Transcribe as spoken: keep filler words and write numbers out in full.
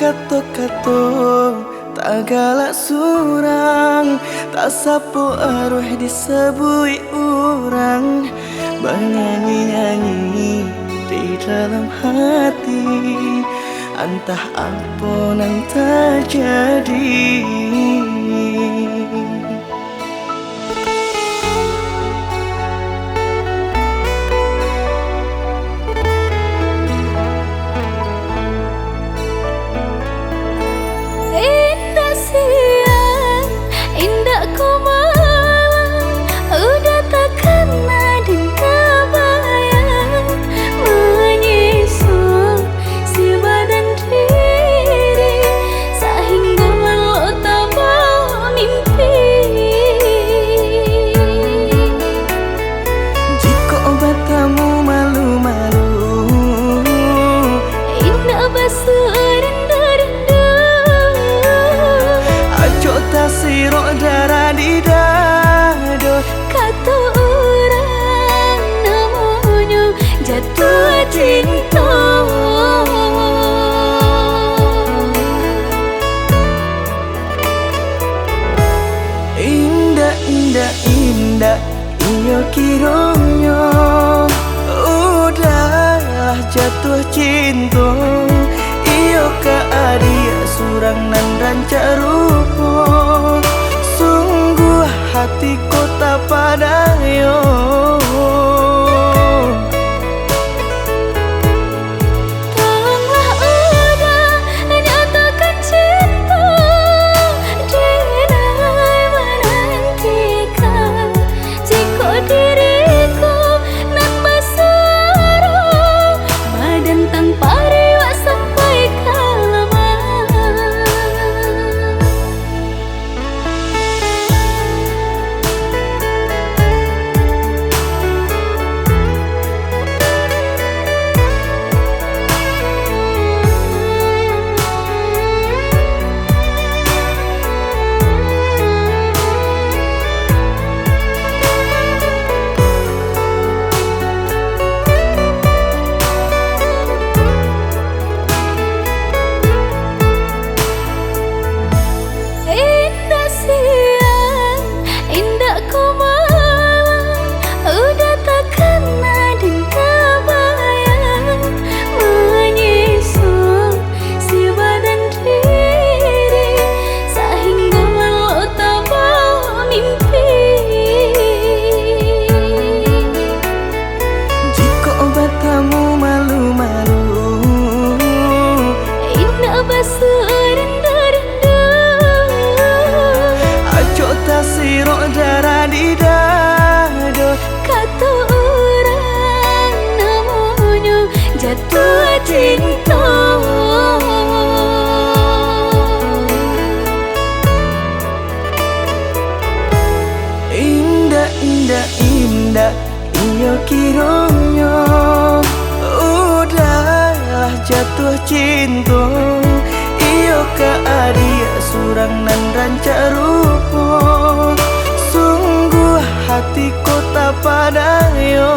Kato-kato tagalak surang, tasapo aruih disabuik urang, banyanyi-nyanyi di dalam hati, antah apo nan tajadi. Indak siang, indak ko malam, udah takana den kabayang, manyiso si badan diri, sahinggo malah tabamimpi. Jikok batamu malu-malu, indak basuo rindu-rindu, acok tasirok darah di dado. Kato urang namonyo jatuah cinto. Indak, indak, indak, iyo kironyo udahlah jatuah cinto. Iyo ka adiak surang nan rancak rupo, sungguah hati ko tapadayo. Tolonglah udah nyatakan cinto, dinai manantikan. Jikok diriku nan basuaro, badan tanpa riwak sampai ka lamak. Indak siang, indak ko malam, udah takana den kabayang, manyiso si badan diri, sahinggo malah tabamimpi. Jikok batamu malu-malu, indak basuo rindu-rindu, acok tasirok darah di dado. Kato urang namonyo jatuah cinto. Indak, indak, indak, iyo kironyo udahlah jatuah cinto. Iyo ka adiak surang nan rancak rupo, sungguah hati ko tapadayo.